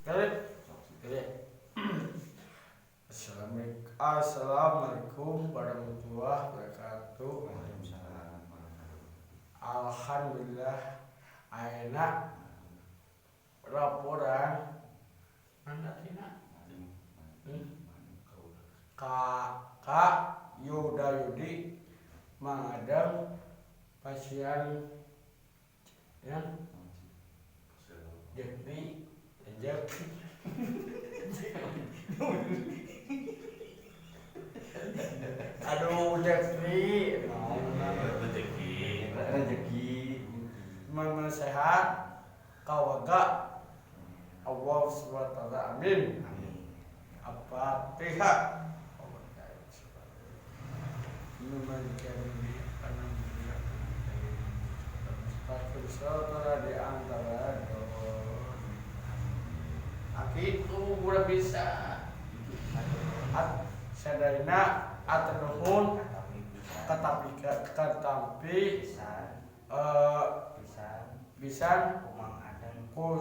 Kali. Oke. Assalamualaikum. Assalamualaikum warahmatullahi wabarakatuh. Waalaikumsalam. Alhamdulillah, ayeuna laporan mana tina? Ka Ka Yuda Yudi Mang Adeng pasien ya Jeffrey Jeffrey. Aduh, Jeffrey. Rezeki. Rezeki. Mana sehat kawaga Allah SWT, amin. Amin. Al-Fatihah. Di antara itu udah bisa at sadayana atur nuhun katampi katampi Bisa bisa Kumang Adeng. Ku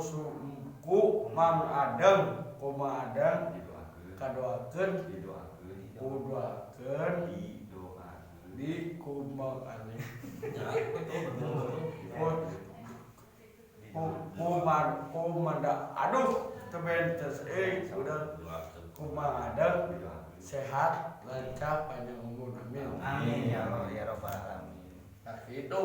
ku Mang Adeng, ku Mang Adeng. Didoakeun. Kadoakeun. Didoakeun. Kudoakeun. Didoakeun. Di ku Mang Adeng. Ya, betul betul betul. Ku ku ku ku manda, aduh, temen tes udah. Doakeun. Ku Mang Adeng Didoakeun. Sehat, lancar, panjang umur, amin. Amin ya Allah ya Rabbal alamin. Nah, itu.